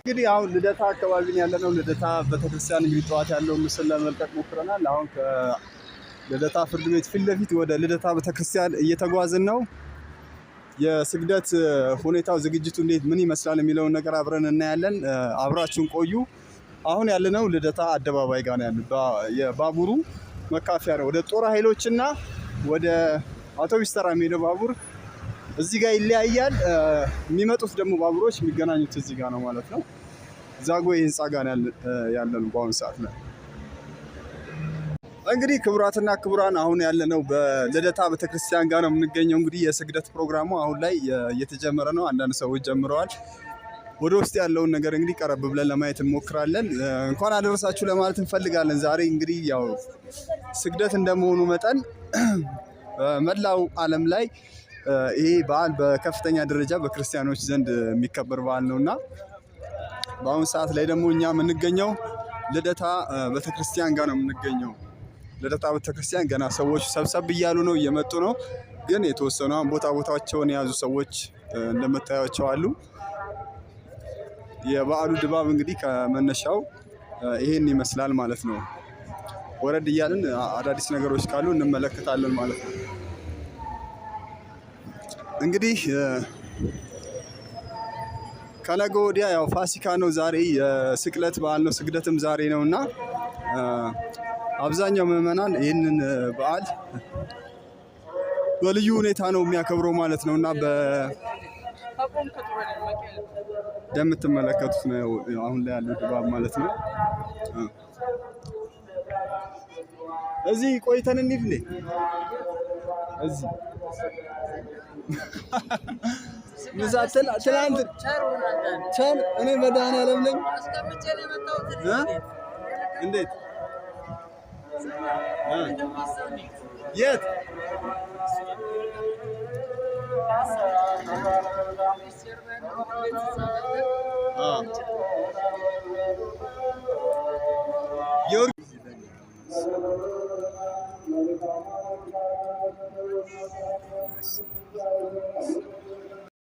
እንግዲህ አሁን ልደታ አካባቢ ነው ያለነው። ልደታ ቤተክርስቲያን እንግዲህ ጠዋት ያለውን ምስል ለመልቀቅ ሞክረናል። አሁን ከልደታ ፍርድ ቤት ፊት ለፊት ወደ ልደታ ቤተክርስቲያን እየተጓዝን ነው። የስግደት ሁኔታው ዝግጅቱ እንዴት ምን ይመስላል የሚለውን ነገር አብረን እናያለን። አብራችሁን ቆዩ። አሁን ያለነው ልደታ አደባባይ ጋር ነው ያለው። የባቡሩ መካፈያ ነው። ወደ ጦር ኃይሎችና ወደ አውቶቡስ ተራ የሚሄደው ባቡር እዚህ ጋር ይለያያል። የሚመጡት ደግሞ ባቡሮች የሚገናኙት እዚህ ጋር ነው ማለት ነው። ዛጎይ ህንፃ ጋር ያለነው በአሁኑ ሰዓት ላይ። እንግዲህ ክቡራትና ክቡራን አሁን ያለነው በልደታ ቤተክርስቲያን ጋር ነው የምንገኘው። እንግዲህ የስግደት ፕሮግራሙ አሁን ላይ እየተጀመረ ነው። አንዳንድ ሰዎች ጀምረዋል። ወደ ውስጥ ያለውን ነገር እንግዲህ ቀረብ ብለን ለማየት እንሞክራለን። እንኳን አደረሳችሁ ለማለት እንፈልጋለን። ዛሬ እንግዲህ ያው ስግደት እንደመሆኑ መጠን በመላው ዓለም ላይ ይሄ በዓል በከፍተኛ ደረጃ በክርስቲያኖች ዘንድ የሚከበር በዓል ነውና በአሁኑ ሰዓት ላይ ደግሞ እኛ የምንገኘው ልደታ ቤተክርስቲያን ጋር ነው የምንገኘው። ልደታ ቤተክርስቲያን ገና ሰዎች ሰብሰብ እያሉ ነው፣ እየመጡ ነው። ግን የተወሰኑ ቦታ ቦታቸውን የያዙ ሰዎች እንደምታያቸው አሉ። የበዓሉ ድባብ እንግዲህ ከመነሻው ይሄን ይመስላል ማለት ነው። ወረድ እያልን አዳዲስ ነገሮች ካሉ እንመለከታለን ማለት ነው። እንግዲህ ከነገ ወዲያ ያው ፋሲካ ነው። ዛሬ የስቅለት በዓል ነው። ስግደትም ዛሬ ነው እና አብዛኛው ምዕመናን ይህንን በዓል በልዩ ሁኔታ ነው የሚያከብረው ማለት ነው እና እንደምትመለከቱት ነው አሁን ላይ ያለው ድባብ ማለት ነው። እዚህ ቆይተን እንሂድ እንዴ? እዚህ ምሳ ትላንት ቸር እኔ መድኃኒዓለም ነኝ። እንዴት የት